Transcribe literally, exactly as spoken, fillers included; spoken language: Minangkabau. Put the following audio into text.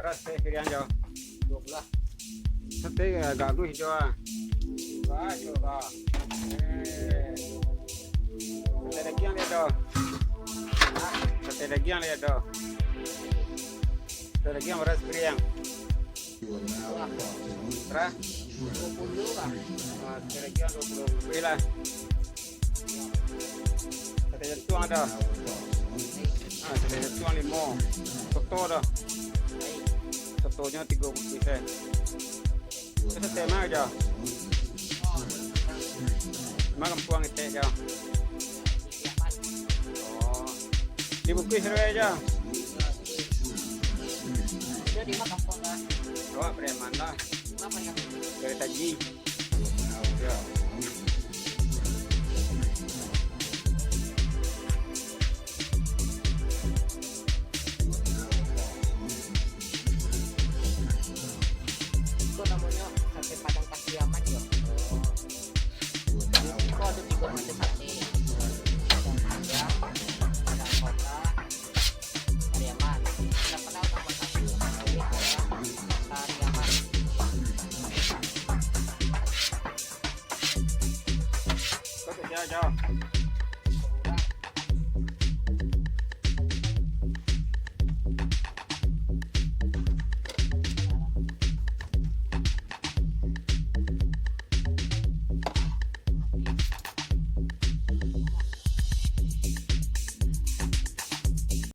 Sate piriang jo. Dua belas. Sate agak luih jo ah. Wah, coba. Eh. Sate dagiang liek do. Sate dagiang liek do. Sate dagiang bara sapiriang. Bara? Dua puluh lah. Ah, sate dagiang dua puluh. Beri lah. Sate jantuang ado. Ah, sate jantuang limo. Soto ado. Sotonyo tigo bungkuih se. Itu sate ma jo? Ma kampuang etek jo? Oh. Di bungkuih saruai jo? Awak Pariaman lah. Dari Taji. Yo. Iko namonyo sate Padang Pariaman yo. Iko ado tigo macam sate. Padang Panjang, Padang Kota, Pariaman. Nan pado tambah satu, Pariaman. Kau tak siap, jauh.